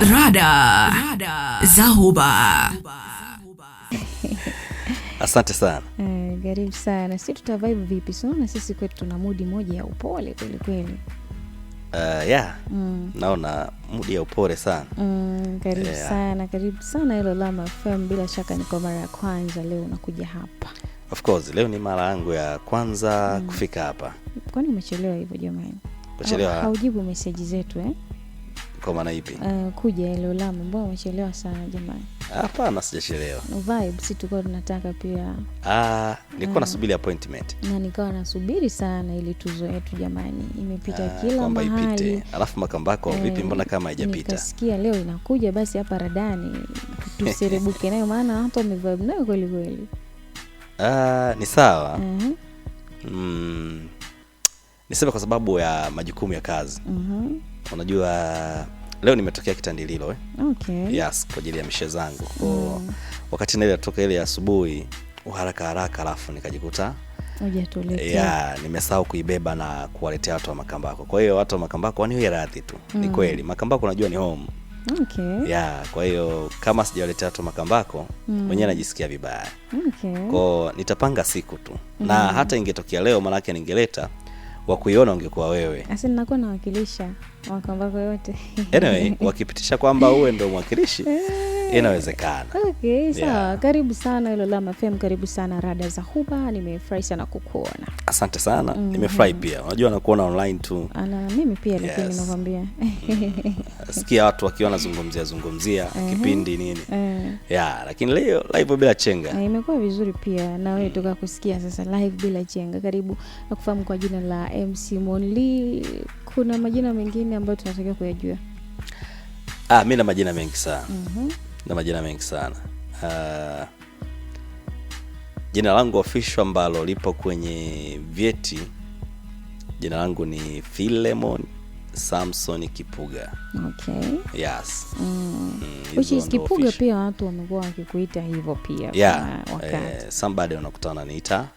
Rada za Huba. Asante sana. Karibu sana. Si tutavibe vipi? Si unaona sisi kwetu tuna mudi moja ya upole kweli kweli. Yeah. Naona mudi ya upole sana. Karibu Yeah. sana, karibu sana Elolama FM. Bila shaka ni kwa mara ya kwanza leo unakuja hapa. Of course, leo ni mara yangu ya kwanza kufika hapa. Kwani umechelewa hivyo jamani? Kuchelewa Haujibu meseji zetu eh? kwa maana ipi? Kuja Elolama, mbona umechelewa sana jamani? Hapana, sijachelewa. Vibe si tulikuwa tunataka pia, Nilikuwa nasubiri appointment. na nikawa nasubiri sana ili tuzo yetu jamani, imepita kila Kwamba mahali. ipite. Alafu Makambako vipi, mbona kama haijapita? Nikasikia leo inakuja, basi hapa radani tuserebuke nayo, maana watu wamevibe nayo kweli kweli. Ni sawa. Niseme kwa sababu ya majukumu ya kazi. Unajua leo nimetokea Kitandililo eh? Okay. Yes, kwa ajili ya mishe zangu. Kwa wakati ile natoka ile asubuhi haraka haraka, alafu nikajikuta Hujatuletea. yeah, nimesahau kuibeba na kuwaletea watu wa Makambako. Kwa hiyo watu wa Makambako waniwe radhi tu. Ni kweli Makambako unajua ni home. Okay. Yeah, kwa hiyo kama sijawaletea watu wa Makambako mwenyewe najisikia vibaya. Okay. Kwa nitapanga siku tu. Na hata ingetokea leo manake ningeleta wa kuiona ungekuwa wewe. Asa ninakuwa nawakilisha Makambako yote. Anyway, wakipitisha kwamba uwe ndio mwakilishi inawezekana. Okay, sawa. Yeah. Karibu sana Elolama FM, karibu sana Rada za Huba. Nimefurahi sana kukuona. Asante sana. Nimefurahi pia. Unajua nakuona online tu. Ana mimi pia lakini Yes. nakwambia. Sikia watu wakiwa wanazungumzia zungumzia kipindi nini. Yeah, lakini leo live bila chenga. Na imekuwa vizuri pia na wewe toka kusikia sasa live bila chenga. Karibu na kufahamu kwa jina la MC Monly. Kuna majina mengine ambayo tunatakiwa kuyajua? Mimi na majina mengi sana. Na majina mengi sana. Jina langu official ambalo lipo kwenye vyeti, jina langu ni Philemon Samson Kipuga. Okay. Yes. Which Hizo is ndo Kipuga official. pia watu wamekuwa wakikuita hivyo pia Yeah, kuna wakati. Somebody unakuta wananiita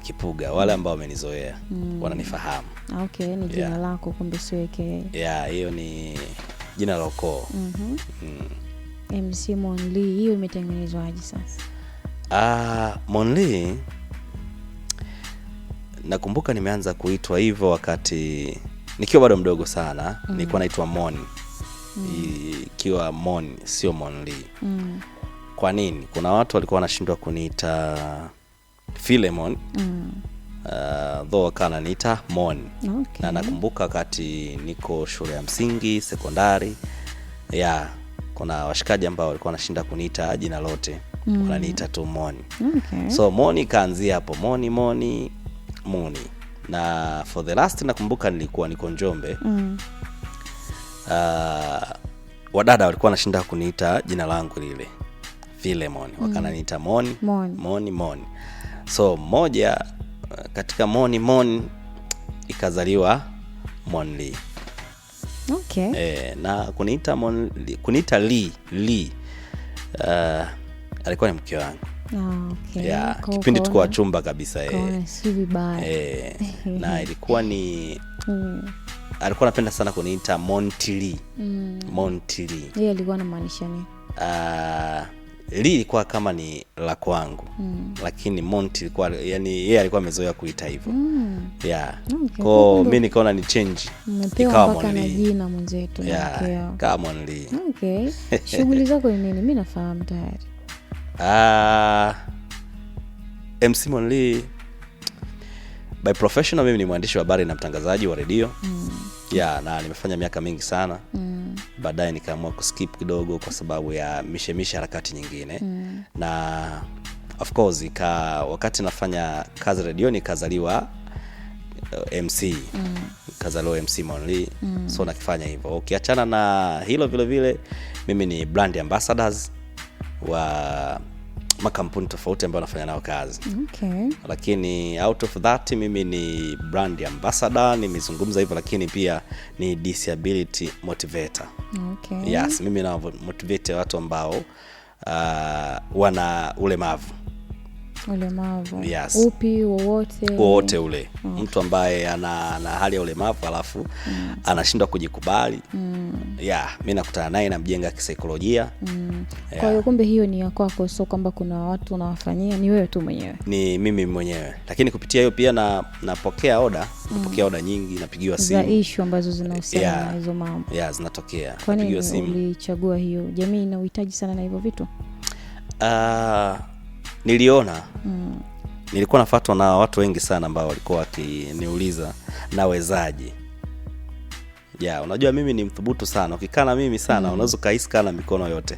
Kipuga, wale ambao wamenizoea wananifahamu. Okay, ni jina Yeah. lako kumbe sio AKA. Yeah, hiyo ni jina la ukoo. MC Monly hiyo imetengenezwaje sasa? Monly nakumbuka nimeanza kuitwa hivyo wakati nikiwa bado mdogo sana. Nilikuwa naitwa Mon. Ikiwa Mon sio Monly. Kwa nini? Kuna watu walikuwa wanashindwa kuniita Philemon. Though wakawa wananiita Mon. Okay. Na nakumbuka wakati niko shule ya msingi, sekondari, yeah, kuna washikaji ambao walikuwa wanashinda kuniita jina lote. Wananiita tu Moni. Okay. So Moni kaanzia hapo, Moni Moni Moni. Na for the last nakumbuka nilikuwa niko Njombe. Wadada walikuwa wanashinda kuniita jina langu lile Philemon, wakananiita Moni, Moni. Moni Moni. So moja katika Moni Moni ikazaliwa Monly. Okay. Na kuniita Monly, kuniita Lee, Lee, alikuwa ni mke wangu. Okay. Yeah, Kwa kipindi tuko ukaona- wachumba kabisa. ukaona si vibaya. Na ilikuwa ni alikuwa anapenda sana kuniita Montili. Montili. Yeye alikuwa anamaanisha nini? Lee ilikuwa kama ni la kwangu. Lakini Monty ilikuwa, yani yeye alikuwa amezoea kuita hivyo. Yeah. Okay. Kwa Kumbe mimi nikaona ni change. Umepewa Ikawa mpaka na Monly. jina mwenzetu na Yeah, mkeo. kama Monly. Okay. Shughuli zako ni nini? Mimi nafahamu tayari. MC Monly by professional mimi ni mwandishi wa habari na mtangazaji wa redio. Yeah, na nimefanya miaka mingi sana. Baadaye nikaamua kuskip kidogo kwa sababu ya mishemishe harakati nyingine. Na of course wakati nafanya kazi redio nikazaliwa MC. Nikazaliwa MC Monly. So nakifanya hivyo. Ukiachana na hilo vile vile mimi ni brand ambassadors wa makampuni tofauti ambayo nafanya nao kazi. Okay. Lakini out of that mimi ni brand ambassador, nimezungumza hivyo, lakini pia ni disability motivator. Okay. Yes, mimi na motivate watu ambao wana ulemavu. Ulemavu. Yes. Upi wowote? Wowote ule. Mtu ambaye ana hali ya ulemavu alafu anashindwa kujikubali. Yeah, mimi nakutana naye namjenga kisaikolojia. Yeah. Kwa hiyo kumbe hiyo ni ya kwako, sio kwamba kuna watu unawafanyia, ni wewe tu mwenyewe. Ni mimi mwenyewe. Lakini kupitia hiyo pia napokea oda, napokea oda nyingi, napigiwa simu. Za issue ambazo zinahusiana na hizo mambo. Yeah, zinatokea. Kwa nini Napigiwa simu. ulichagua hiyo? Jamii ina uhitaji sana na hivyo vitu? Niliona. Nilikuwa nafuatwa na watu wengi sana ambao walikuwa wakiniuliza nawezaje. Yeah, unajua mimi ni mthubutu sana. Ukikaa na mimi sana unaweza ukahisi kana mikono yote.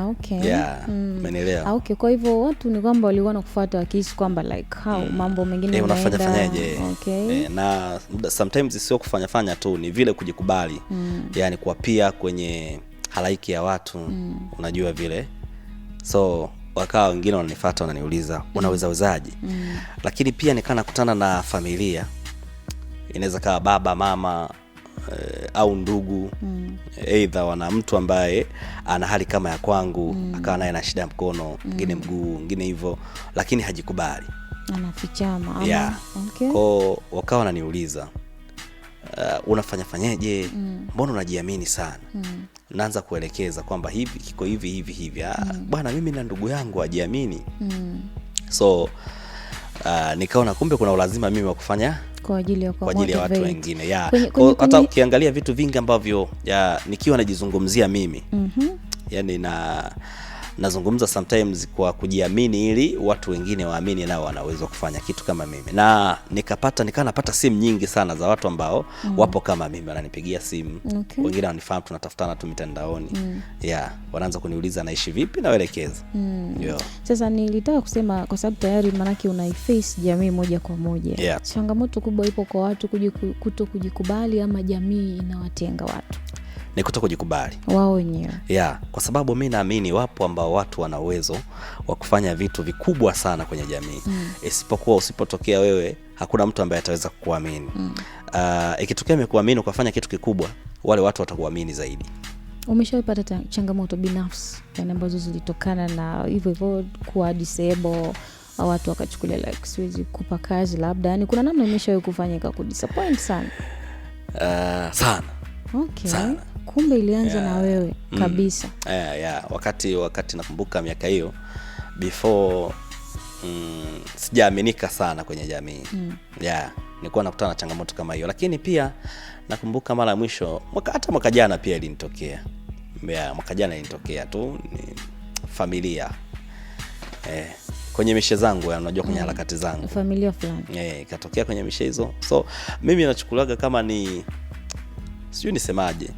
Okay. Yeah, umenielewa. Okay, kwa hivyo watu ni kwamba walikuwa wanakufuata wakihisi kwamba like how mambo mengine unafanya fanyaje? Okay. Na sometimes sio kufanya fanya tu, ni vile kujikubali. Yaani kuwa pia kwenye halaiki ya watu, unajua vile. So wakawa wengine wananifuata wananiuliza unaweza wezaje? Lakini pia nikaa nakutana na familia. Inaweza kawa baba, mama, au ndugu. Either wana mtu ambaye ana hali kama ya kwangu, akawa naye na shida ya mkono, mwingine mguu, mwingine hivyo, lakini hajikubali. Anafichama ama? Yeah. Okay. Kwa wakawa wananiuliza unafanya fanyeje? Mbona unajiamini sana? Naanza kuelekeza kwamba hivi kiko hivi hivi hivi. Bwana mimi na ndugu yangu hajiamini. So nikaona kumbe kuna ulazima mimi wa kufanya kwa ajili ya kwa ajili ya watu wengine. Yeah. Kwenye hata ukiangalia vitu vingi ambavyo nikiwa najizungumzia mimi. Yaani nazungumza sometimes kwa kujiamini ili watu wengine waamini nao wanaweza kufanya kitu kama mimi. Na nikaa napata simu nyingi sana za watu ambao wapo kama mimi, wananipigia simu. Okay. Wengine wananifahamu, tunatafutana tu mitandaoni. Yeah, wanaanza kuniuliza naishi vipi na waelekeza. Yeah. Sasa nilitaka kusema kwa sababu tayari manake unaiface jamii moja kwa moja. Yeah. Changamoto kubwa ipo kwa watu kuto kujikubali ama jamii inawatenga watu? Ni kuto kujikubali wao wenyewe. Yeah, kwa sababu mimi naamini wapo ambao watu wana uwezo wa kufanya vitu vikubwa sana kwenye jamii. Isipokuwa usipotokea wewe, hakuna mtu ambaye ataweza kukuamini. Ikitokea amekuamini ukafanya kitu kikubwa, wale watu watakuamini zaidi. Umeshaipata changamoto binafsi yani ambazo zilitokana na hivyo hivyo kuwa disable, au watu wakachukulia like siwezi kupa kazi labda, yani kuna namna imeshawahi kufanyika kudisappoint sana? Sana. Okay. Sana. Kumbe ilianza na wewe kabisa. Yeah. Wakati nakumbuka miaka hiyo before sijaaminika sana kwenye jamii. Yeah, nilikuwa nakutana na changamoto kama hiyo. Lakini pia nakumbuka mara ya mwisho hata mwaka jana pia ilinitokea. Yeah, mwaka jana ilinitokea tu ni familia. Kwenye mishe zangu, unajua kwenye harakati zangu. Familia fulani. Ikatokea kwenye mishe hizo. So mimi nachukuliaga kama ni sijui nisemaje.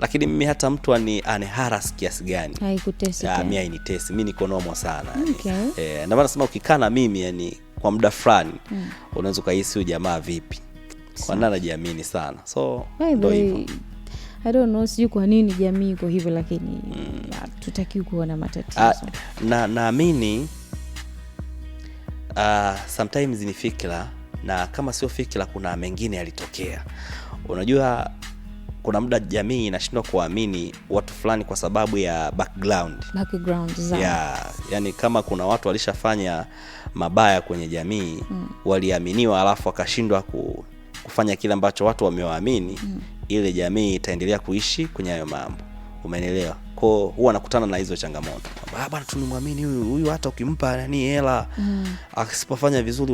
Lakini mimi hata mtu aniharas kiasi gani, haikutesi. Mimi hainitesi. Mimi niko normal sana. Okay. Ndio maana nasema ukikaa na mimi yani kwa muda fulani unaweza ukahisi huyu jamaa vipi. Kwa nini anajiamini sana? So ndio hivyo. I don't know sijui kwa nini jamii iko hivyo, lakini hatutaki kuona matatizo. Na naamini sometimes ni fikra, na kama sio fikra kuna mengine yalitokea. Unajua kuna muda jamii inashindwa kuamini watu fulani kwa sababu ya background zao. Yeah, yani kama kuna watu walishafanya mabaya kwenye jamii, waliaminiwa alafu wakashindwa kufanya kile ambacho watu wamewaamini, ile jamii itaendelea kuishi kwenye hayo mambo. Umeelewa? Kwa huwa nakutana na hizo changamoto. Bwana tulimwamini huyu hata ukimpa nani hela, asipofanya vizuri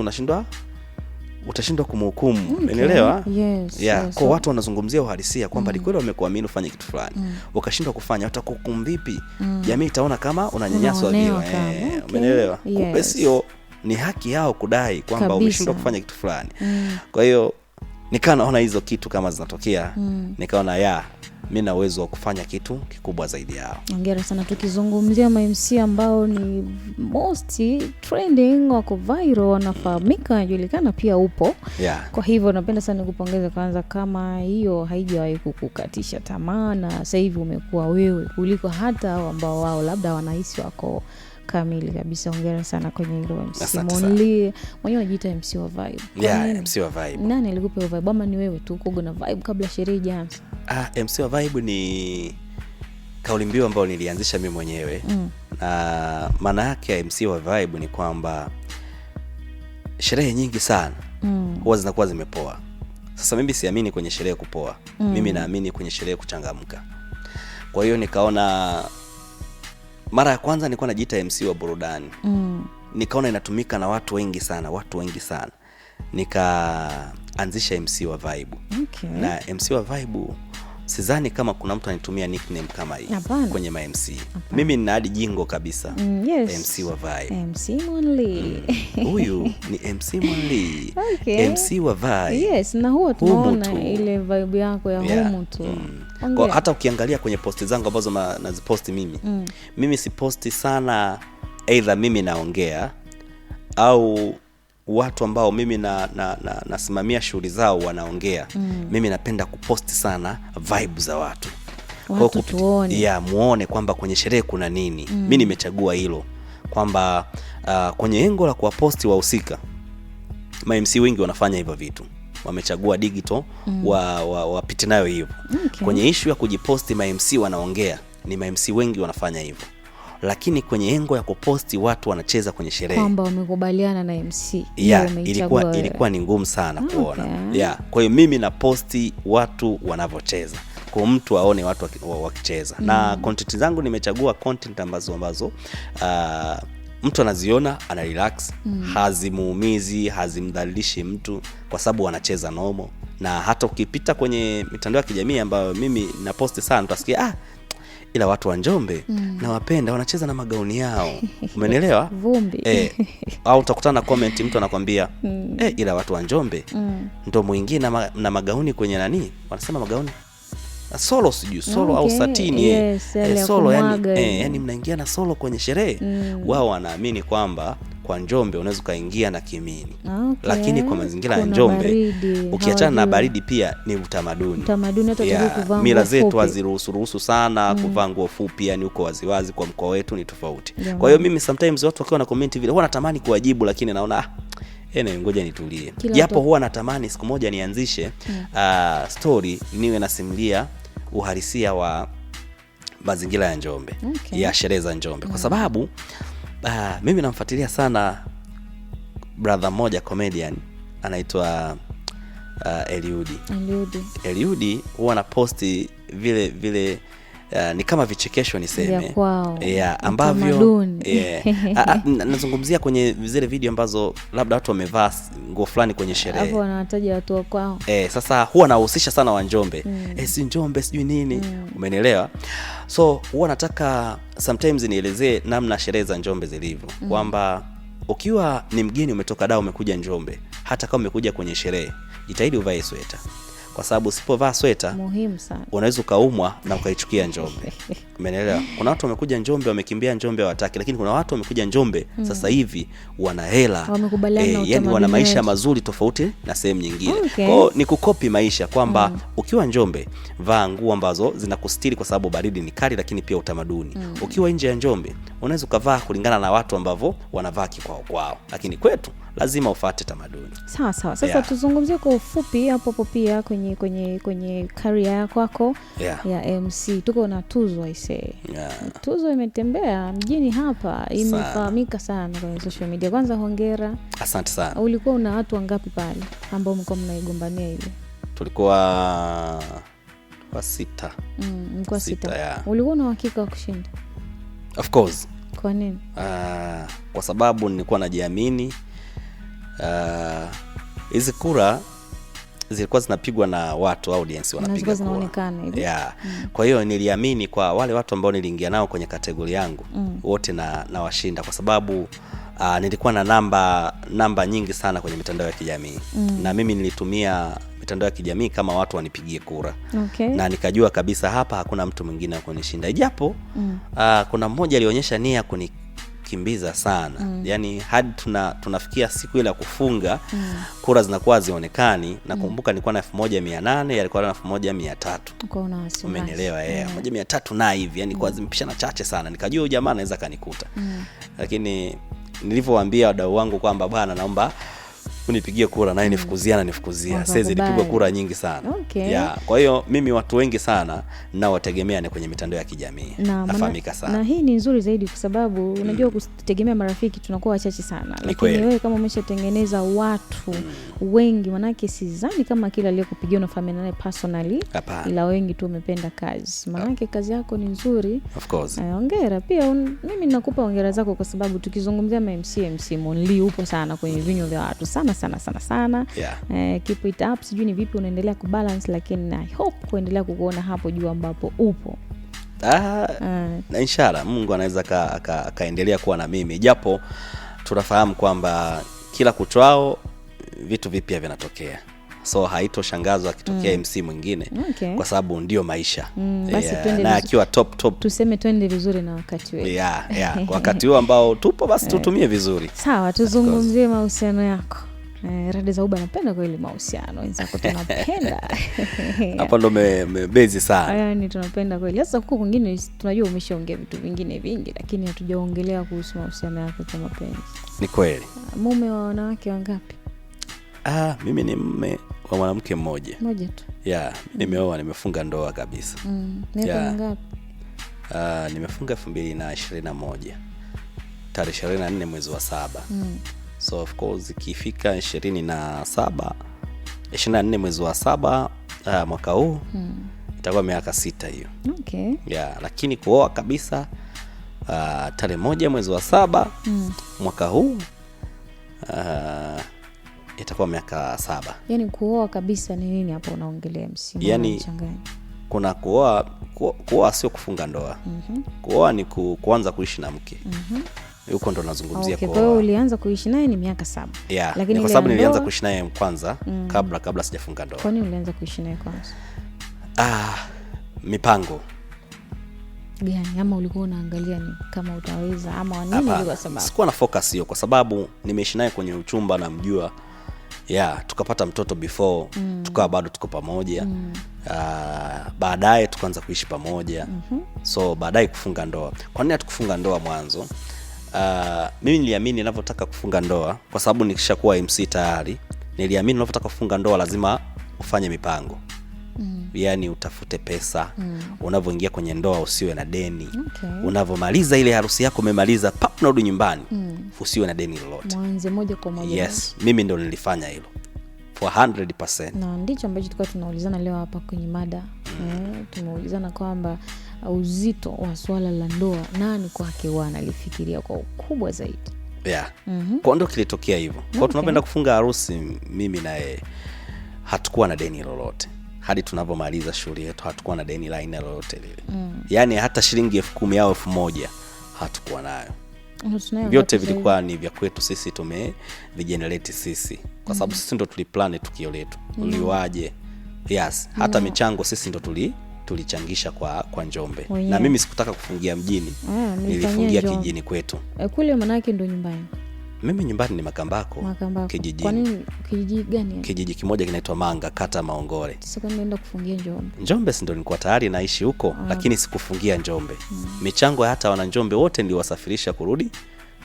utashindwa kumhukumu. Umeelewa? Yes, yeah. yes. Kwa watu wanazungumzia uhalisia kwamba ni kweli wamekuamini ufanye kitu fulani, ukashindwa kufanya, utakuhukumu vipi? Jamii itaona kama unanyanyaswa vile. Okay. Umeelewa? Yes. Kumbe sio, ni haki yao kudai kwamba umeshindwa kufanya kitu fulani. Kwa hiyo nikawa naona hizo kitu kama zinatokea, nikaona mimi na uwezo wa kufanya kitu kikubwa zaidi yao. Hongera sana. Tukizungumzia ma-MC ambao ni most trending, wako viral, wanafahamika, wanajulikana, pia upo. Yeah. Kwa hivyo napenda sana nikupongeze kwanza, kama hiyo haijawahi kukukatisha tamaa na sasa hivi umekuwa wewe kuliko hata hao ambao wao labda wanahisi wako kamili kabisa. Hongera sana kwenye hilo MC Monly. Mwenyewe unajiita MC wa vibe. Yeah, MC wa vibe. Nani alikupa hiyo vibe? Ama ni wewe tu uko na vibe kabla sherehe ijaanza? MC wa vibe ni kauli mbiu ambayo nilianzisha mimi mwenyewe. Na maana yake ya MC wa vibe ni kwamba Sherehe nyingi sana huwa zinakuwa zimepoa. Sasa mimi siamini kwenye sherehe kupoa. Mimi naamini kwenye sherehe kuchangamka. Kwa hiyo nikaona mara ya kwanza nilikuwa najiita MC wa burudani. Nikaona inatumika na watu wengi sana, watu wengi sana. Nikaanzisha MC wa Vibe. Na MC wa Vibe sidhani kama kuna mtu anitumia nickname kama hii kwenye ma MC. Mimi nina hadi jingo kabisa. MC wa Vibe. MC Monly. Huyu ni MC Monly. MC wa Vibe. Yes, na huo tunaona ile vibe yako ya humu tu. Kwa hata ukiangalia kwenye posti zangu ambazo naziposti mimi. Mimi siposti sana either mimi naongea au watu ambao mimi nasimamia shughuli zao wanaongea. Mimi napenda kuposti sana vibe za watu. Watu tuone. Muone kwamba kwenye sherehe kuna nini. Mimi nimechagua hilo kwamba kwenye engo la kuwaposti wahusika, ma MC wengi wanafanya hivyo vitu. Wamechagua digital wapite nayo hivyo. Kwenye issue ya kujiposti ma MC wanaongea, ni ma MC wengi wanafanya hivyo. Lakini kwenye engo ya kuposti watu wanacheza kwenye sherehe kwamba wamekubaliana na MC. Ilikuwa ni ngumu sana kuona. Kwa hiyo mimi na posti watu wanavocheza, kwa mtu aone watu wakicheza. Na content zangu nimechagua content ambazo mtu anaziona ana relax, hazimuumizi, hazimdhalilishi mtu kwa sababu wanacheza normal. Na hata ukipita kwenye mitandao ya kijamii ambayo mimi na posti sana utasikia ila watu wa Njombe nawapenda, wanacheza na magauni yao. Umeelewa? Vumbi. Au utakutana na comment mtu anakuambia ila watu wa Njombe ndo mwingine na magauni kwenye nani? Wanasema magauni solo, sijui solo au satini. Yes, solo yani, yani mnaingia na solo kwenye sherehe. Wao wanaamini kwamba kwa Njombe unaweza kaingia na kimini. Lakini kwa mazingira ya Njombe ukiachana na baridi pia ni utamaduni. Utamaduni hata kuvaa mila zetu haziruhusu sana kuvaa nguo fupi, yani uko waziwazi kwa mkoa wetu ni tofauti. Kwa hiyo mimi sometimes watu wakiwa na comment vile huwa natamani kuwajibu, lakini naona ngoja nitulie. Japo huwa natamani siku moja nianzishe story niwe nasimulia uhalisia wa mazingira ya Njombe, ya sherehe za Njombe. Kwa sababu mimi namfuatilia sana brother mmoja comedian anaitwa Eliudi. Eliudi huwa anaposti vile vile ni kama vichekesho niseme. Ambavyo nazungumzia kwenye zile video ambazo labda watu wamevaa nguo fulani kwenye sherehe. Hapo wanawataja watu wa kwao. Sasa huwa nahusisha sana wa Njombe. Si Njombe sijui nini. Umenielewa? So huwa nataka sometimes nielezee namna sherehe za Njombe zilivyo. Kwamba ukiwa ni mgeni umetoka Dar umekuja Njombe, hata kama umekuja kwenye sherehe, jitahidi uvae sweta. Kwa sababu usipovaa sweta muhimu sana, unaweza ukaumwa na ukaichukia Njombe. Umeelewa? Kuna watu wamekuja Njombe wamekimbia Njombe hawataki, lakini kuna watu wamekuja Njombe sasa hivi wana hela, yani wana maisha mazuri tofauti na sehemu nyingine. Kwa hiyo ni kukopi maisha kwamba ukiwa Njombe vaa nguo ambazo zinakustiri kwa sababu baridi ni kali, lakini pia utamaduni. Ukiwa nje ya Njombe unaweza ukavaa kulingana na watu ambao wanavaa kikwao kwao, lakini kwetu lazima ufuate tamaduni. Sawa sawa. Sasa tuzungumzie kwa ufupi hapo hapo pia kwenye career yako ya MC. Tuko na tuzo aisee. Tuzo imetembea mjini hapa, imefahamika sana kwenye social media. Kwanza hongera. Asante sana. Ulikuwa una watu wangapi pale ambao mlikuwa mnaigombania ile? Tulikuwa 6. Mlikuwa 6. Ulikuwa na uhakika wa kushinda? Of course. Kwa nini? Kwa sababu nilikuwa najiamini. Hizi kura zilikuwa zinapigwa na watu, audience wanapiga kura. Kwa hiyo niliamini kwa wale watu ambao niliingia nao kwenye kategori yangu wote na washinda, kwa sababu nilikuwa na namba nyingi sana kwenye mitandao ya kijamii. Na mimi nilitumia mitandao ya kijamii kama watu wanipigie kura. Na nikajua kabisa hapa hakuna mtu mwingine kunishinda. Ijapo kuna mmoja alionyesha nia kunikimbiza sana. Yani hadi tunafikia siku ile ya kufunga kura zinakuwa hazionekani. Nakumbuka nilikuwa na 1800, alikuwa na 1300. Umenielewa? 1300 na hivi, yani kwa zimepishana chache sana. Nikajua huyu jamaa anaweza kanikuta. Lakini nilivyowaambia wadau wangu kwamba bwana naomba Unipigie kura naye nifukuzia na nifukuzia. Sasa nilipigwa kura nyingi sana. Okay. Yeah. Kwa hiyo mimi watu wengi sana nawategemea ni kwenye mitandao ya kijamii. Nafahamika sana. Na hii ni nzuri zaidi kwa sababu unajua kutegemea marafiki tunakuwa wachache sana. Lakini wewe kama umeshatengeneza watu wengi, manake sidhani kama kila aliyekupigia unafahamiana naye personally. Ila wengi tu wamependa kazi. Manake kazi yako ni nzuri. Of course. Hongera pia mimi nakupa hongera zako kwa sababu tukizungumzia MC Monly upo sana kwenye vinywa vya watu sana sana sana sana. Yeah. Keep it up. Sijui ni vipi unaendelea kubalance, lakini I hope kuendelea kukuona hapo juu ambapo upo. Na inshallah Mungu anaweza akaendelea kuwa na mimi, japo tunafahamu kwamba kila kuchwao vitu vipya vinatokea. So haitoshangazwa akitokea MC mwingine. Okay. Kwa sababu ndio maisha. Basi twende na akiwa top tuseme twende vizuri na wakati wetu. Yeah. Kwa wakati huo ambao tupo basi tutumie vizuri. Sawa, tuzungumzie mahusiano yako. Rada za Uba napenda kweli mahusiano, wenzako tunapenda. Hapo ndo bezi sana. Yaani tunapenda kweli. Sasa huko kwingine tunajua umeshaongea vitu vingine vingi, lakini hatujaongelea kuhusu mahusiano yako kwa mapenzi. Ni kweli. Mume wa wanawake wangapi? Mimi ni mume wa mwanamke mmoja. Mmoja tu. Yeah, nimeoa, nimefunga ndoa kabisa. Miaka mingapi? Nimefunga 2021. Tarehe 24 mwezi wa 7. So of course ikifika 24 mwezi wa 7 mwaka huu itakuwa miaka 6 hiyo. Okay. Yeah, lakini kuoa kabisa tarehe 1 mwezi wa 7 mwaka huu itakuwa miaka 7. Yaani kuoa kabisa ni nini hapo unaongelea msimu? Yaani kuna kuoa sio kufunga ndoa. Kuoa ni kuanza kuishi na mke. Huko ndo nazungumzia. Okay, kwa hiyo ulianza kuishi naye ni miaka 7. Yeah, lakini kwa sababu nilianza kuishi naye kwanza kabla sijafunga ndoa. Kwa nini ulianza kuishi naye kwanza? Mipango. Gani? Ama ulikuwa unaangalia ni kama utaweza ama nini ilikuwa sababu? Sikuwa na focus hiyo kwa sababu nimeishi naye kwenye uchumba na mjua. Yeah, tukapata mtoto before, tukawa bado tuko pamoja. Baadaye tukaanza kuishi pamoja. So baadaye kufunga ndoa. Kwa nini hatukufunga ndoa mwanzo? Mimi niliamini ninavyotaka kufunga ndoa kwa sababu nikishakuwa MC tayari, niliamini ninavyotaka kufunga ndoa lazima ufanye mipango. Yaani utafute pesa, unavyoingia kwenye ndoa usiwe na deni. Okay. Unavomaliza ile harusi yako umemaliza pap narudi nyumbani, usiwe na deni lolote. Mwanze moja kwa moja. Yes, mimi ndo nilifanya hilo. For 100%. Na ndicho ambacho tulikuwa tunaulizana leo hapa kwenye mada. Tumeulizana kwamba uzito wa swala la ndoa nani kwake wanalifikiria kwa ukubwa zaidi. Yeah. Kwa ndio kilitokea hivyo. Kwa tunapenda kufunga harusi mimi na yeye hatukuwa na deni lolote. Hadi tunapomaliza shughuli yetu hatukuwa na deni la aina lolote lile. Yaani hata shilingi 10,000 au 1,000 hatukuwa nayo. Vyote vilikuwa ni vya kwetu sisi, tumevigenerate sisi. Kwa sababu sisi ndo tuliplan tukio letu. Uliwaje? Yes, hata michango sisi ndo tulichangisha kwa Njombe. Na mimi sikutaka kufungia mjini. Nilifungia kijijini kwetu. Kule manake ndo nyumbani. Mimi nyumbani ni Makambako. Kijijini. Kwa nini kijiji gani? Kijiji kimoja kinaitwa Manga, kata Maongore. Sasa kwa nini unaenda kufungia Njombe? Njombe si ndo nilikuwa tayari naishi huko, lakini sikufungia Njombe. Michango hata wana Njombe wote niliwasafirisha kurudi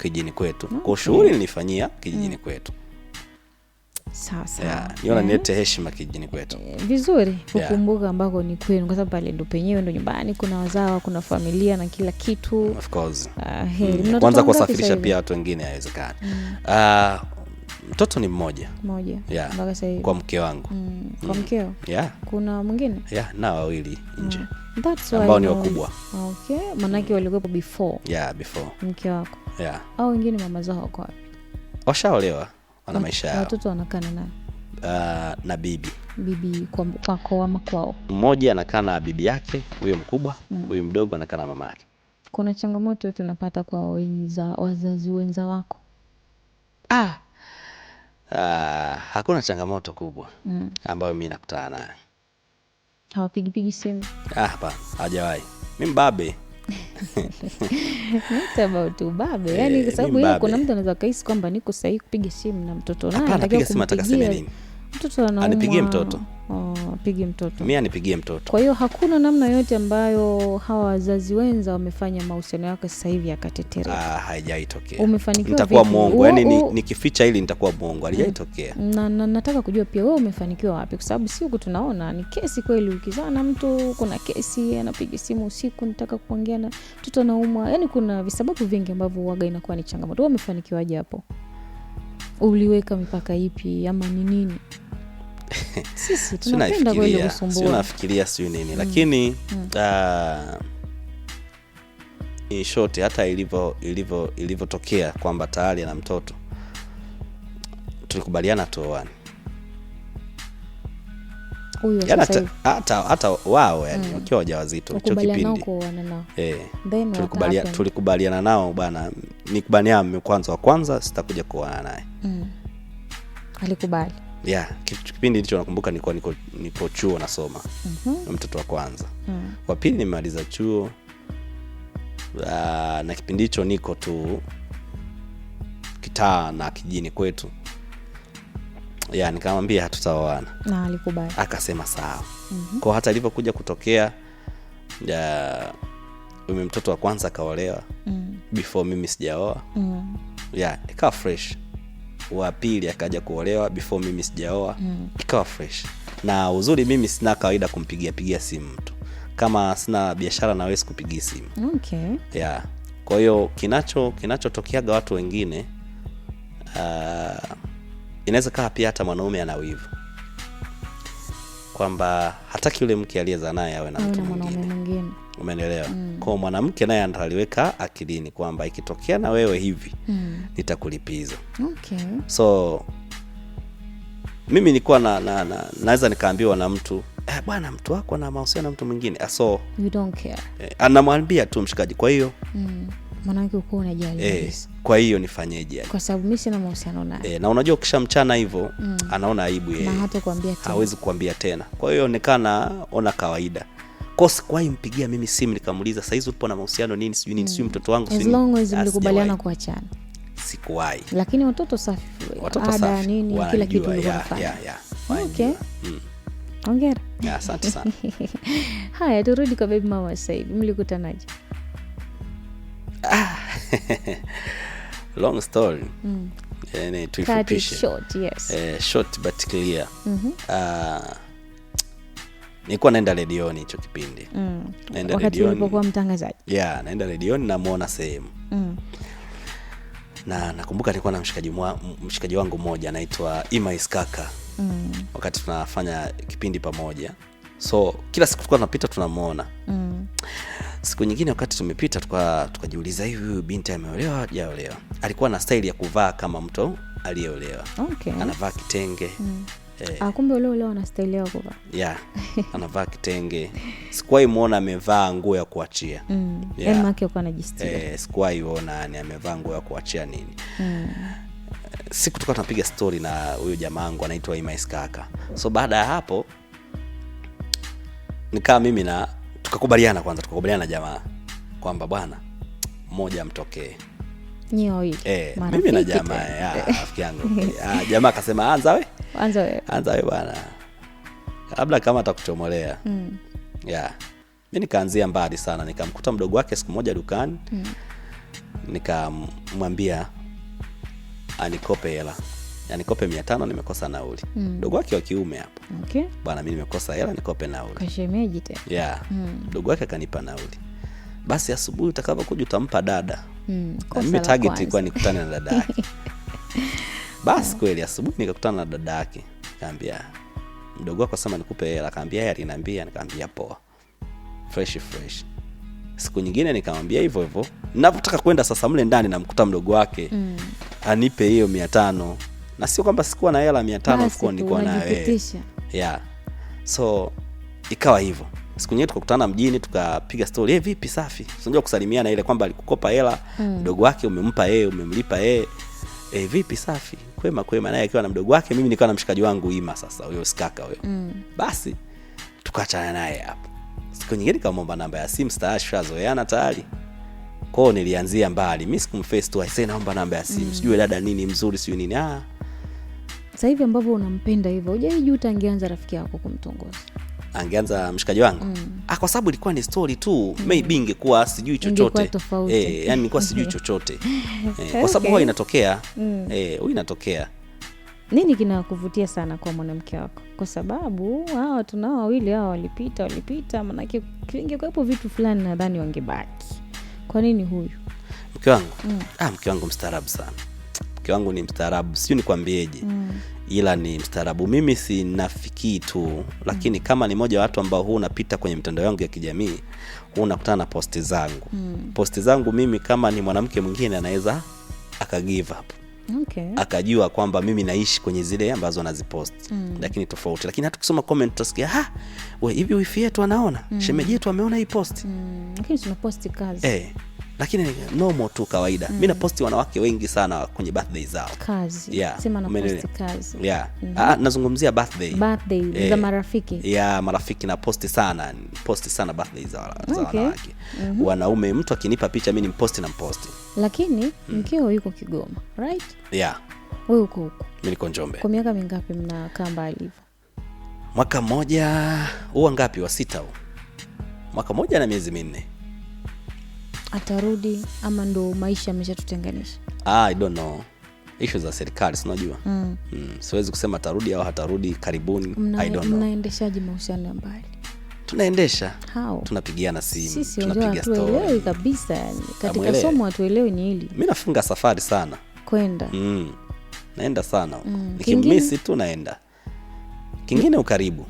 kijijini kwetu. Kwa shughuli nilifanyia kijijini kwetu. Sawa sawa. Niona nilete heshima kijijini kwetu. Vizuri kukumbuka ambako ni kwenu kwa sababu pale ndo penyewe ndo nyumbani, kuna wazawa, kuna familia na kila kitu. Of course. Kwanza kuwasafirisha pia watu wengine haiwezekani. Mtoto ni mmoja. Mmoja. Yeah. Mpaka sasa hivi. Kwa mke wangu. Kwa mkeo? Yeah. Kuna mwingine? Yeah, na wawili nje. That's why ambao ni wakubwa. Okay, manake walikuwepo before. Yeah, before. Mke wako. Yeah. Au wengine mama zao wako wapi? Washaolewa. Wana maisha yao. Watoto wanakaa na nani? Na bibi. Bibi kwako ama kwao? Mmoja anakaa na bibi yake, huyo mkubwa, huyo mdogo anakaa na mama yake. Kuna changamoto tunapata kwa wazazi wenza wako? Hakuna changamoto kubwa ambayo mimi nakutana nayo. Hawapigipigi simu? Hapana, hajawahi. Mimi mbabe. Not about ubabe. Yaani kwa sababu hiyo kuna mtu anaweza kahisi kwamba niko sahihi kupiga simu na mtoto naye anatakiwa kumpigia. Nini? Mtoto anaumwa. Anipigie mtoto. Apige mtoto. Mimi anipigie mtoto. Kwa hiyo hakuna namna yote ambayo hawa wazazi wenza wamefanya mahusiano yako sasa hivi yakatetereka. Haijaitokea. Umefanikiwa Nitakuwa vipi? mwongo. Yaani nikificha hili nitakuwa mwongo. Haijaitokea. Na nataka kujua pia wewe umefanikiwa wapi, kwa sababu si huku tunaona ni kesi kweli. Ukizaa na mtu kuna kesi, anapiga simu usiku, nataka kuongea na mtoto anaumwa. Yaani kuna visababu vingi ambavyo huwaga inakuwa ni changamoto. Wewe umefanikiwaje hapo? Uliweka mipaka ipi ama ni nini? Sisi tunapenda kweli kusumbua. Sio nafikiria sio nini, lakini in short hata ilivyotokea kwamba tayari ana mtoto, tulikubaliana tuoane. Huyo sasa hivi. Hata wao yani wakiwa wajawazito hicho kipindi. Tulikubaliana nao bwana, nikubaliana kwanza wa kwanza sitakuja kuoana naye. Alikubali. Yeah, kipindi hicho nakumbuka nilikuwa niko chuo nasoma. Na mtoto wa kwanza. Wa pili nimemaliza chuo. Na kipindi hicho niko tu kitaa na kijini kwetu. Yeah, nikamwambia hatutaoana. Na alikubali. Akasema sawa. Kwa hata ilivyokuja kutokea yule mtoto wa kwanza akaolewa. Before mimi sijaoa. Yeah, ikawa fresh. Wa pili akaja kuolewa before mimi sijaoa. Ikawa fresh. Na uzuri mimi sina kawaida kumpigia pigia simu mtu. Kama sina biashara na wewe sikupigia simu. Okay. Yeah. Kwa hiyo kinachotokeaga watu wengine inaweza kaa pia hata mwanaume ana wivu kwamba hataki yule mke aliyezaa naye awe na mtu mwingine. Umeelewa? Kwa mwanamke naye analiweka akilini kwamba ikitokea na wewe hivi nitakulipiza. Okay. So mimi nilikuwa na naweza nikaambiwa na mtu, bwana mtu wako ana mahusiano na mtu mwingine. So you don't care. Anamwambia tu mshikaji, kwa hiyo mwanamke uko unajali kabisa. Kwa hiyo nifanyeje yani? Kwa sababu mimi sina mahusiano naye. Na unajua ukishamchana hivyo anaona aibu yeye. Na hata kuambia tena. Hawezi kuambia tena. Kwa hiyo onekana ona kawaida. Kwa sikuwahi mpigia mimi simu nikamuuliza saizi upo na mahusiano nini sijui nini sijui mtoto wangu sijui. As long as mlikubaliana kuachana. Sikuwahi. Lakini watoto safi. Watoto safi. Nini kila kitu ulikuwa unafanya. Yeah. Okay. Hongera. Yeah, asante sana. Haya, turudi kwa baby mama sasa hivi. Mlikutanaje? Long story. Yani tuifupishe. Short, yes. Short but clear. Nilikuwa naenda redioni hicho kipindi. Naenda wakati redioni. Ulipokuwa mtangazaji. Yeah, naenda redioni namuona sehemu. Na nakumbuka nilikuwa na mshikaji wangu mmoja anaitwa Ima Iskaka. Wakati tunafanya kipindi pamoja. So kila siku tulikuwa tunapita tunamuona. Siku nyingine wakati tumepita tukajiuliza hivi huyu binti ameolewa hajaolewa. Alikuwa na style ya kuvaa kama mtu aliyeolewa. Okay. Anavaa kitenge. Kumbe uliolewa na style yako kuvaa. Yeah. Anavaa kitenge. Sikuwahi muona amevaa nguo ya kuachia. Yeah. Yaani yake alikuwa anajistiri. Sikuwahi muona ni amevaa nguo ya kuachia nini. Siku tulikuwa tunapiga story na huyo jamaa wangu anaitwa Ima Iskaka. So baada ya hapo nikaa mimi na tukakubaliana kwanza, tukakubaliana na jamaa kwamba bwana mmoja amtokee. Nyoi. Mimi na jamaa rafiki yangu. Jamaa akasema anza we. Anza wewe. Anza wewe bwana. Labda kama atakuchomolea. Yeah. Mimi nikaanzia mbali sana, nikamkuta mdogo wake siku moja dukani. Nikamwambia anikope hela. Anikope 500 nimekosa nauli. Mdogo wake wa kiume hapo. Okay. Bwana mimi nimekosa hela nikope nauli. Kashemeji tena. Yeah. Mdogo wake akanipa nauli. Basi asubuhi utakapokuja utampa dada. Mimi target ilikuwa nikutane na dada yake. Basi kweli asubuhi nikakutana na dada yake. Nikamwambia mdogo wako sema nikupe hela, akamwambia yeye aliniambia, nikamwambia poa. Fresh fresh. Siku nyingine nikamwambia hivyo hivyo. Ninapotaka kwenda sasa mle ndani namkuta mdogo wake. Anipe hiyo 500. Na sio kwamba sikuwa na hela 500 mfukoni, nilikuwa nayo. Yeah. So ikawa hivyo. Siku nyingine tukakutana mjini tukapiga story, vipi safi. Unajua kusalimiana ile kwamba alikukopa hela, mdogo wake umempa yeye, umemlipa yeye. Vipi safi. Kwema kwema, naye akiwa na mdogo wake, mimi nikawa na mshikaji wangu Ima sasa, huyo Skaka huyo. Basi tukaachana naye hapo. Siku nyingine nikamwomba namba ya simu, sitaashazoeana tayari. Kwao nilianzia mbali. Mimi sikumface tu, aisee naomba namba ya simu. Sijui dada nini mzuri, sijui nini. Sasa hivi ambavyo unampenda hivyo, hujaijuta angeanza rafiki yako kumtongoza? Angeanza mshikaji wangu? Kwa sababu ilikuwa ni story tu. Maybe ingekuwa sijui chochote. Yani nilikuwa sijui chochote. Kwa sababu huwa inatokea. Huwa inatokea. Nini kinakuvutia sana kwa mwanamke wako? Kwa sababu hawa tunao wawili hawa walipita, manake ingekuwepo vitu fulani nadhani wangebaki. Kwa nini huyu? Mke wangu? Mke wangu mstaarabu sana. Mke wangu ni mstaarabu, sijui nikwambieje. Ila ni mstaarabu. Mimi sinafikii tu, lakini kama ni mmoja wa watu ambao huu unapita kwenye mitandao yangu ya kijamii, huu unakutana na posti zangu. Posti zangu mimi kama ni mwanamke mwingine anaweza aka give up. Akajua kwamba mimi naishi kwenye zile ambazo nazipost. Lakini tofauti. Lakini hata ukisoma comment utasikia, we hivi wifi yetu anaona, shemeji yetu ameona hii post. Lakini tunaposti kazi. Lakini normal tu kawaida. Mimi naposti wanawake wengi sana kwenye birthday zao. Kazi. Sema naposti kazi. Nazungumzia birthday. Birthday za marafiki. Marafiki na posti sana. Posti sana birthday za wanawake. Wanaume mtu akinipa picha mimi nimposti na mposti. Lakini mkeo yuko Kigoma, right? Wewe uko huko. Mimi niko Njombe. Kwa miaka mingapi mnakaa mbali hivyo? Mwaka mmoja, huwa ngapi wa 6 huu? Mwaka mmoja na miezi 4. Atarudi ama ndo maisha yameshatutenganisha? I don't know. Issue za serikali si unajua. Siwezi kusema atarudi au hatarudi karibuni. I don't know. Mnaendeshaje mahusiano ya mbali? Tunaendesha. Tunapigiana simu, tunapiga story. Hatuelewi kabisa yani. Katika somo hatuelewi ni hili. Mimi nafunga safari sana. Kwenda. Naenda sana. Nikimisi tu naenda. Kingine ukaribu.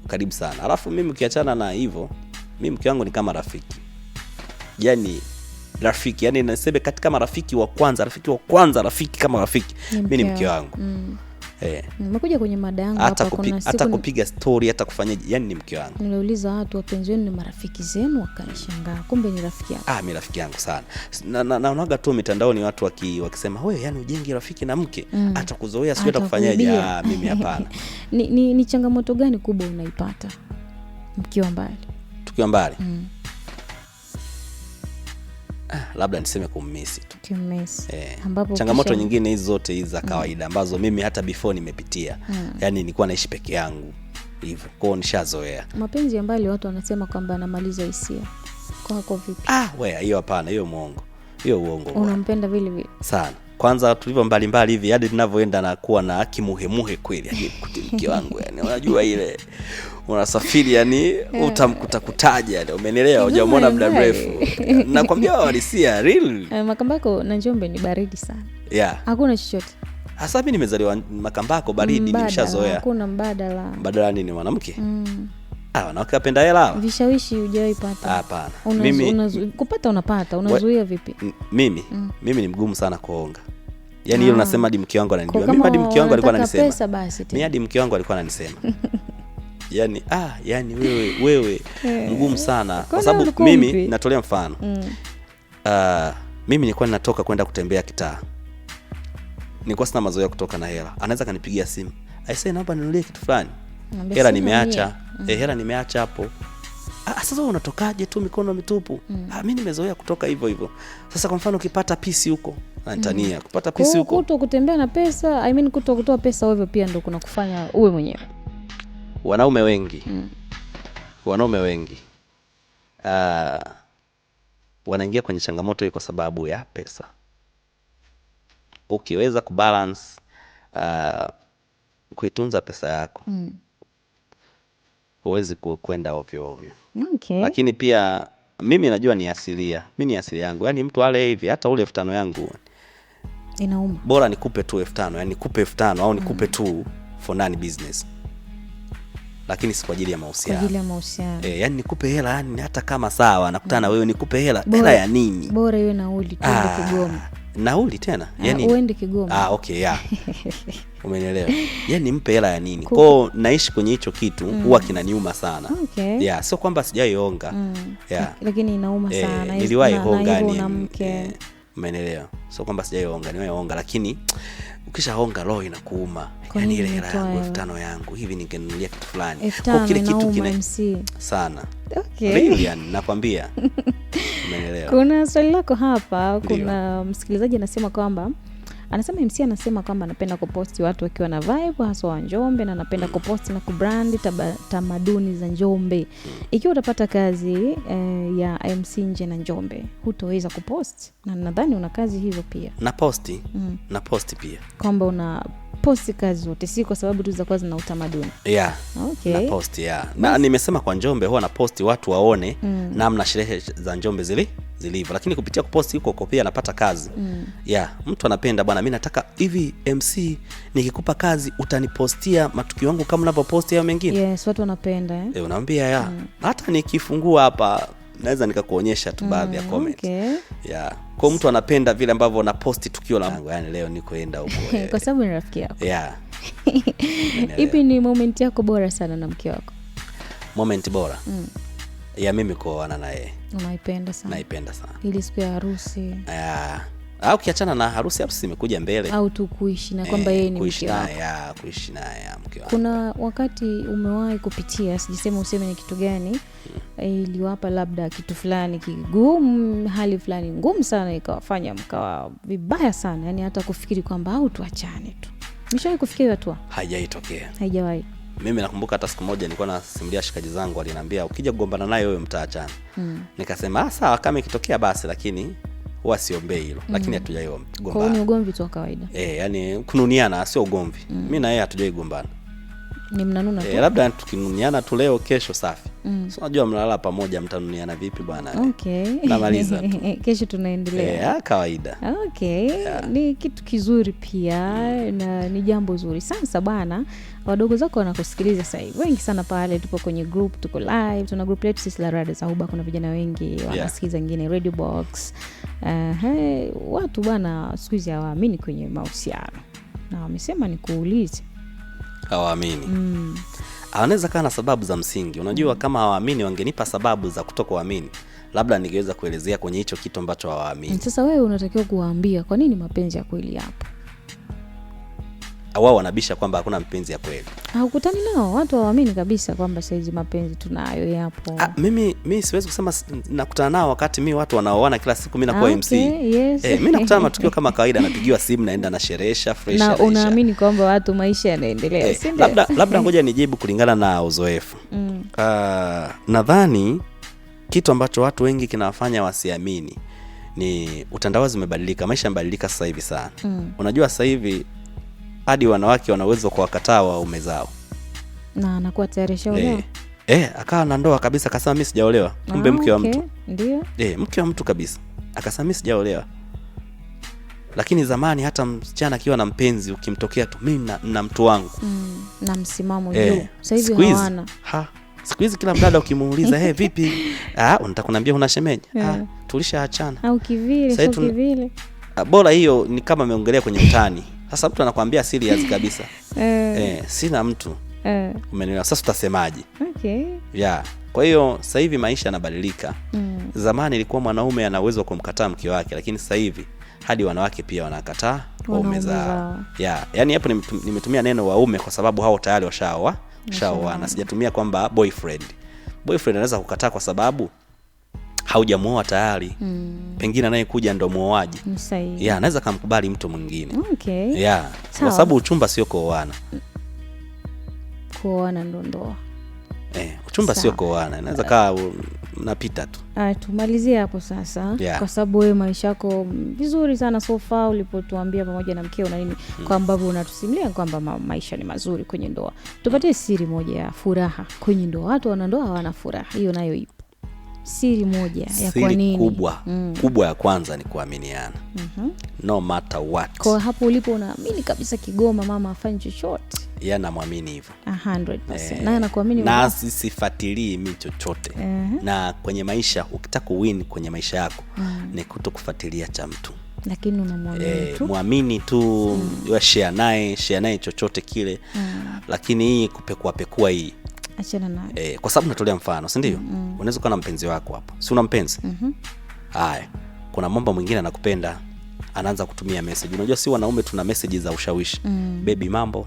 Ukaribu sana. Alafu mimi ukiachana na hivyo, mimi mke wangu ni kama rafiki. Yani rafiki, yani nasema katika marafiki wa kwanza, rafiki kama rafiki, mimi ni mke wangu. Nimekuja kwenye mada yangu hapa, kuna siku hata kupiga story, hata kufanyaje, yani ni mke wangu. Niliuliza watu wapenzi wenu ni marafiki zenu, wakanishangaa. Kumbe ni rafiki yako. Mimi rafiki yangu sana. Naonaga tu mitandaoni watu wakisema wewe yani ujengi rafiki na mke, atakuzoea sio atakufanyaje. Mimi hapana. Ni changamoto gani kubwa unaipata mkiwa mbali? Tukiwa mbali. Labda niseme kummisi tu. Kummisi. Ambapo changamoto nyingine hizo zote hizi za kawaida ambazo mimi hata before nimepitia. Yani nilikuwa naishi peke yangu hivyo. Kwa hiyo nishazoea. Mapenzi ya mbali watu wanasema kwamba anamaliza hisia. Kwako vipi? Wewe hiyo hapana, hiyo muongo. Hiyo uongo. Unampenda vile vile? Sana. Kwanza tulivyo mbali mbali hivi hadi tunavyoenda na kuwa na kimuhemuhe kweli yani mke wangu yani unajua ile unasafiri yani utamkuta kutaja yani umenielewa, hujamuona muda mrefu. Nakwambia walisia real. Makambako na Njombe ni baridi sana. Hakuna chochote. Hasa mimi nimezaliwa Makambako, baridi nimeshazoea. Hakuna mbadala. Mbadala nini mwanamke? Wanawake wapenda hela. Vishawishi hujawahi pata? Hapana. Mimi kupata unapata, unazuia vipi? Mimi ni mgumu sana kuonga. Yaani hilo nasema hadi mke wangu ananijua. Mimi hadi mke wangu alikuwa ananisema. Pesa basi tena. Mimi hadi mke wangu alikuwa ananisema. Yaani yani wewe mgumu sana. Kwa sababu mimi natolea mfano. Mimi nilikuwa ninatoka kwenda kutembea kitaa. Nilikuwa sina mazoea kutoka na hela. Anaweza kanipigia simu. Aisee naomba ninunulie kitu fulani. Hela nimeacha. Hela nimeacha hapo. Sasa unatokaje tu mikono mitupu? Mimi nimezoea kutoka hivyo hivyo. Sasa kwa mfano ukipata pisi huko, Tanzania, kupata pisi huko. Kuto kutembea na pesa, I mean kuto kutoa pesa ovyo pia ndo kuna kufanya uwe mwenyewe. Wanaume wengi. Wanaume wengi. Wanaingia kwenye changamoto hii kwa sababu ya pesa. Ukiweza kubalance kuitunza pesa yako. Huwezi kwenda ovyo ovyo. Lakini pia mimi najua ni asilia. Mimi ni asili yangu. Yaani mtu ale hivi hata ule 5,000 yangu inauma. Bora nikupe tu 5,000, yani nikupe 5,000 au nikupe tu for none business. Lakini si kwa ajili ya mahusiano. Kwa ajili ya mahusiano. Yani nikupe hela yani hata kama sawa nakutana na wewe nikupe hela. Hela ya nini? Bora iwe nauli tuende Kigoma. Nauli tena? Yani uende Kigoma. Okay, yeah. Umenielewa? Yani nimpe hela ya nini? Kwao naishi kwenye hicho kitu huwa kinaniuma sana. Yeah, sio kwamba sijaionga. Yeah. Lakini inauma sana. Niliwahi honga ni. Umenielewa? Sio kwamba sijaionga, nimeonga lakini ukishaonga roho inakuuma. Yani ile hela yangu 5,000 yangu hivi ningenunulia kitu fulani. Kwa kile kitu kina sana. Really yani nakwambia. Umenielewa? Kuna swali lako hapa, kuna msikilizaji anasema kwamba Anasema MC anasema kwamba anapenda kuposti watu wakiwa na vibe hasa wa Njombe, na anapenda kuposti na kubrand tamaduni za Njombe. Ikiwa utapata kazi ya MC nje na Njombe, hutoweza kupost, na nadhani una kazi hizo pia. Na posti. Na posti pia, kwamba una posti kazi zote, si kwa sababu tu zitakuwa zina utamaduni. Yeah. Okay. Na posti, yeah. Na nimesema kwa Njombe huwa na posti watu waone namna sherehe za Njombe zilivyo, lakini kupitia kuposti huko pia napata kazi. Yeah, mtu anapenda bwana, mimi nataka hivi MC nikikupa kazi utanipostia matukio yangu kama unavyoposti hayo mengine. Yes, watu wanapenda eh. Unaambia ya. Hata nikifungua hapa naweza nikakuonyesha tu baadhi ya comment. Okay. Yeah. Kwa mtu anapenda vile ambavyo naposti tukio langu, yani leo nikoenda huko. Kwa sababu ni rafiki yako. Yeah. Ipi ni moment yako bora sana na mke wako? Moment bora? Ya mimi kuoana na yeye. Unaipenda sana? Naipenda sana. Ili siku ya harusi. Au ukiachana na harusi, harusi imekuja mbele. Au tu kuishi na kwamba yeye ni mke wako. Ya, kuishi naye mke wako. Kuna wakati umewahi kupitia, sijisema useme ni kitu gani, iliwapa labda kitu fulani kigumu, hali fulani ngumu sana ikawafanya mkawa vibaya sana, yani hata kufikiri kwamba au tuachane tu. Umeshawahi kufikiri hatua? Haijaitokea. Haijawahi. Mimi nakumbuka hata siku moja nilikuwa nasimulia shikaji zangu, waliniambia ukija kugombana naye wewe mtaachana. Nikasema sawa, kama ikitokea basi, lakini huwa siombei hilo. Lakini hatujawahi gombana. Kwa hiyo ni ugomvi tu wa kawaida. Yani kununiana sio ugomvi. Mimi na yeye hatujawahi gombana. Ni mnanuna tu. Labda tukinuniana tu leo kesho safi. So unajua mnalala pamoja mtanuniana vipi bwana? Okay. Namaliza tu. Kesho tunaendelea. Kawaida. Okay. Yeah. Ni kitu kizuri pia na ni jambo zuri. Sasa bwana, wadogo zako wanakusikiliza sasa hivi. Wengi sana pale tupo kwenye group, tuko live, tuna group letu sisi la Rada za Huba, kuna vijana wengi wanasikiza wengine Radio Box. Watu bwana siku hizi hawaamini kwenye mahusiano. Na wamesema nikuulize. Hawaamini. Anaweza kaa na sababu za msingi. Unajua kama hawaamini wangenipa sababu za kutokuamini, labda ningeweza kuelezea kwenye hicho kitu ambacho hawaamini. Sasa wewe unatakiwa kuwaambia kwa nini mapenzi ya kweli yapo. Wao wanabisha kwamba hakuna mapenzi ya kweli. Haukutani nao, watu hawaamini kabisa kwamba saizi mapenzi tunayo yapo. Mimi siwezi kusema nakutana nao wakati mimi watu wanaoana kila siku mimi nakuwa MC. Yes. Mimi nakutana matukio kama kawaida, napigiwa simu naenda na sherehesha fresh. Na unaamini kwamba watu maisha yanaendelea, si ndio? Labda ngoja nijibu kulingana na uzoefu. Nadhani kitu ambacho watu wengi kinawafanya wasiamini ni utandawazi umebadilika, maisha yamebadilika sasa hivi sana. Unajua sasa hivi hadi wanawake wana uwezo kuwakataa waume zao. Na anakuwa tayari shaolewa. Akawa na ndoa kabisa akasema mimi sijaolewa. Kumbe mke wa mtu. Ndio. Mke wa mtu kabisa. Akasema mimi sijaolewa. Lakini zamani hata msichana akiwa na mpenzi ukimtokea tu mimi na mtu wangu. Na msimamo juu. Sasa hivi hawana. Siku hizi kila mdada ukimuuliza, vipi? Unataka kuniambia una shemeji? Tulishaachana. Au kivile, sio kivile. Bora hiyo ni kama ameongelea kwenye mtani. Sasa mtu anakuambia serious kabisa. Sina mtu. Umenielewa? Sasa utasemaje? Okay. Yeah. Kwa hiyo sasa hivi maisha yanabadilika. Zamani ilikuwa mwanaume ana uwezo wa kumkataa mke wake, lakini sasa hivi hadi wanawake pia wanakataa waume zao. Yeah. Yaani hapo nimetumia neno waume kwa sababu hao tayari washaoa, na sijatumia kwamba boyfriend. Boyfriend anaweza kukataa kwa sababu haujamuoa tayari. Pengine anayekuja ndo muoaji. Yeah, anaweza kumkubali mtu mwingine. Okay. Yeah. Kwa sababu uchumba sio kuoana. Kuoana ndo ndoa. Uchumba sio kuoana. Inaweza kaa mnapita tu. Tumalizie hapo sasa. Yeah. Kwa sababu wewe maisha yako vizuri sana so far ulipotuambia pamoja na mkeo na nini, kwa ambavyo unatusimulia kwamba maisha ni mazuri kwenye ndoa. Tupatie siri moja ya furaha kwenye ndoa. Watu wanandoa hawana furaha. Hiyo nayo ipo. Siri moja ya kwa nini? Kubwa, kubwa ya kwanza ni kuaminiana. No matter what. Kwa hapo ulipo unaamini kabisa Kigoma mama afanye chochote. Yeye anamwamini hivyo. 100%. Naye anakuamini. Na sifuatilii mimi chochote. Na kwenye maisha ukitaka kuwin kwenye maisha yako ni kutokufuatilia cha mtu. Lakini unamwamini tu. Muamini tu, share naye chochote kile. Lakini hii kupekua pekua hii achana naye. Kwa sababu natolea mfano, si ndio? Unaweza kuwa na mpenzi wako hapo. Si una mpenzi? Haya, kuna mambo mwingine anakupenda, anaanza kutumia message. Unajua si wanaume tuna message za ushawishi. Baby mambo.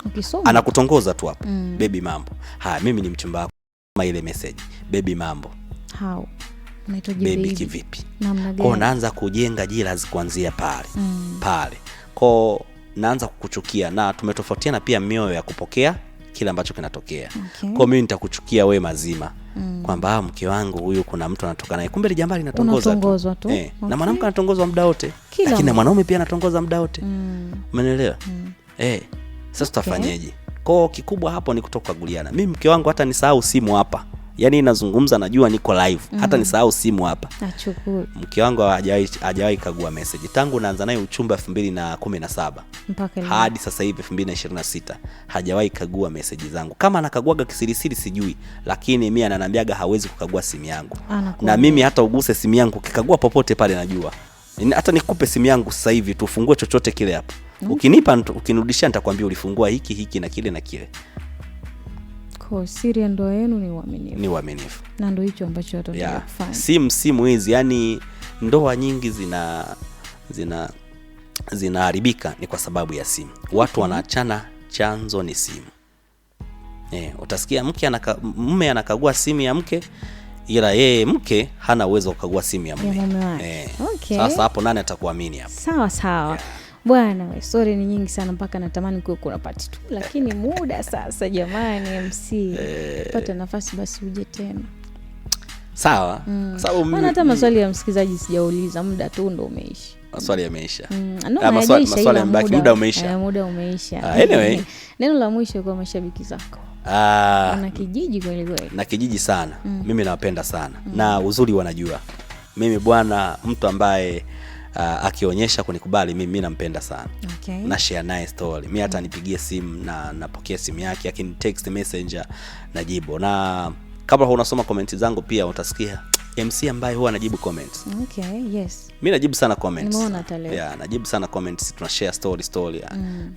Ukisoma. Anakutongoza tu hapo. Baby mambo. Haya, mimi ni mchumba wako. Kama ile message, baby mambo. How? Unaitwaje baby baby? kivipi? Namna Kwao gani? naanza kujenga jealous kuanzia pale pale, kwao naanza kukuchukia, na tumetofautiana pia mioyo ya kupokea kile ambacho kinatokea. Okay. Kwao mimi nitakuchukia we mazima kwamba mke wangu huyu kuna mtu anatoka naye, kumbe lijambali linatongoza Unatongozwa tu. Eh, Okay. na mwanamke anatongozwa muda wote, Kila lakini na mtu. mwanaume pia anatongoza muda wote. Umeelewa? Eh, sasa tutafanyeje? Kwao kikubwa hapo ni kutokaguliana. Mimi mke wangu hata nisahau simu hapa, yaani nazungumza, najua niko live, hata nisahau simu hapa, Achukue mke wangu hajawahi kagua message tangu naanza naye uchumba 2017 mpaka leo. hadi sasa hivi 2026 hajawahi kagua message zangu. Kama anakaguaga kisirisiri sijui, lakini mi ananiambiaga hawezi kukagua simu yangu. Anakuambia. Na mimi hata uguse simu yangu, ukikagua popote pale najua. Hata nikupe simu yangu sasa hivi tufungue chochote kile hapo. Ukinipa ukinirudishia nitakwambia ulifungua hiki hiki na kile na kile. Kwa siri ya ndoa yenu ni uaminifu. Ni uaminifu. Na ndio hicho ambacho watu wanataka Yeah. kufanya. Simu hizi, yani ndoa nyingi zinaharibika ni kwa sababu ya simu. Watu wanaachana, chanzo ni simu. Utasikia mume anakagua simu ya mke, ila yeye mke hana uwezo wa kukagua simu ya mume. Ya mume wake. Okay. Sasa hapo nani atakuamini hapo? Sawa sawa. Bwana we, story ni nyingi sana mpaka natamani kuwe kuna part 2, lakini muda sasa jamani, MC. Pata nafasi basi uje tena. Sawa. Sababu Maana hata maswali ya msikilizaji sijauliza, muda tu ndo umeisha. Maswali yameisha. No, hayajaisha, Maswali ila yamebaki, muda umeisha. Muda umeisha. Anyway. Neno la mwisho kwa mashabiki zako. Na kijiji kweli kweli. Na kijiji sana. Mimi nawapenda sana. Na uzuri wanajua. Mimi bwana, mtu ambaye akionyesha kunikubali mimi nampenda sana. Okay. Na share naye story. Mimi hata nipigie simu na napokea simu yake, akini text messenger najibu. Na kabla unasoma comment zangu pia utasikia MC ambaye huwa anajibu comments. Okay, yes. Mimi najibu sana comments. Nimeona hata leo. Yeah, najibu sana comments, tuna share story.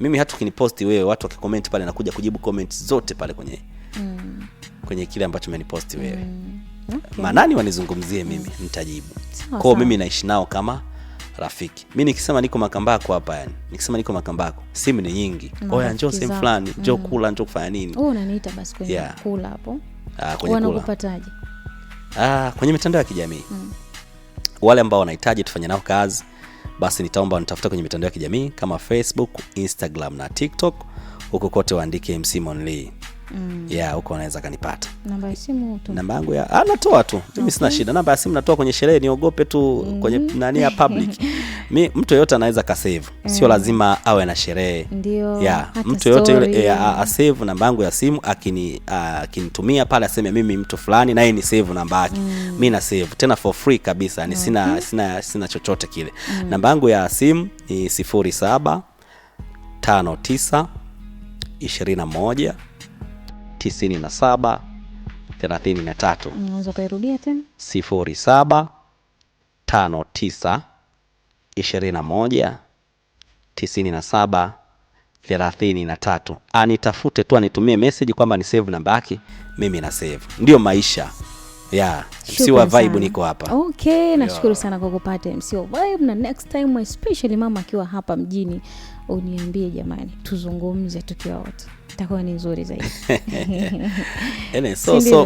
Mimi hata ukiniposti wewe, watu wakicomment pale nakuja kujibu comments zote pale kwenye kwenye kile ambacho umeniposti wewe. Okay. Manani wanizungumzie mimi, nitajibu. Sawa, Kwa sawa. mimi naishi nao kama rafiki. Mimi nikisema niko Makambako hapa, yani nikisema niko Makambako, simu ni nyingi. Oya, njoo sehemu fulani, njoo kula, njoo kufanya nini? Wewe unaniita basi kwenye kula hapo. Kwenye kula. Wanakupataje? Kwenye mitandao ya kijamii. Wale ambao wanahitaji tufanye nao kazi, basi nitaomba wanitafuta kwenye mitandao ya kijamii kama Facebook, Instagram na TikTok. Huko kote waandike MC Monlee. Yeah, huko wanaweza kanipata. Namba ya simu tu. Namba yangu ya natoa tu. Mimi sina shida. Namba ya simu natoa kwenye sherehe, niogope tu kwenye nani ya public. Mimi mtu yeyote anaweza kasave. Sio lazima awe na sherehe. Ndio. Yeah, hata mtu yeyote yule asave namba yangu ya simu, akinitumia pale aseme mimi mtu fulani, naye ni save namba yake. Mimi na save tena for free kabisa. Ni sina chochote kile. Namba yangu ya simu ni 07 59 21 97 33. Unaweza kuirudia tena? 07 59 21 97 33. Anitafute tu, anitumie message kwamba ni save namba yake, mimi na save. Ndio maisha. Yeah, MC wa Vibe niko hapa. Okay, nashukuru sana kwa kupata MC wa Vibe, na next time especially mama akiwa hapa mjini uniambie jamani, tuzungumze tukiwa wote. Itakuwa ni nzuri zaidi. Ene,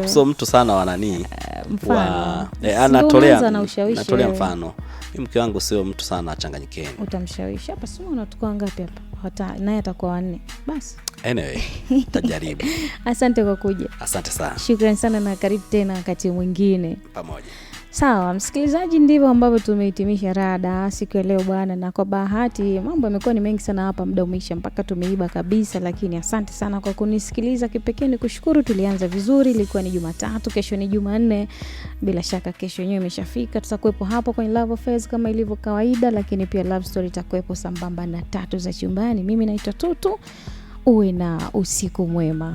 so mtu sana wa nani? Mfano. Anatolea natolea mfano. Mimi mke wangu sio mtu sana achanganyikeni. Utamshawishi hapa, sio unatoka ngapi hapa? Hata naye atakuwa wanne. Basi. Anyway, tajaribu. Asante kwa kuja. Asante sana. Shukrani sana na karibu tena wakati mwingine. Pamoja. Sawa, msikilizaji, ndivyo ambavyo tumehitimisha rada siku ya leo bwana, na kwa bahati mambo yamekuwa ni mengi sana hapa, muda umeisha mpaka tumeiba kabisa, lakini asante sana kwa kunisikiliza. Kipekee ni kushukuru, tulianza vizuri, ilikuwa ni Jumatatu, kesho ni Jumanne, bila shaka kesho yenyewe imeshafika. Tutakuwepo hapo kwenye Love Affairs kama ilivyo kawaida, lakini pia Love Story itakuwepo sambamba na tatu za chumbani. Mimi naitwa Tutu, uwe na usiku mwema.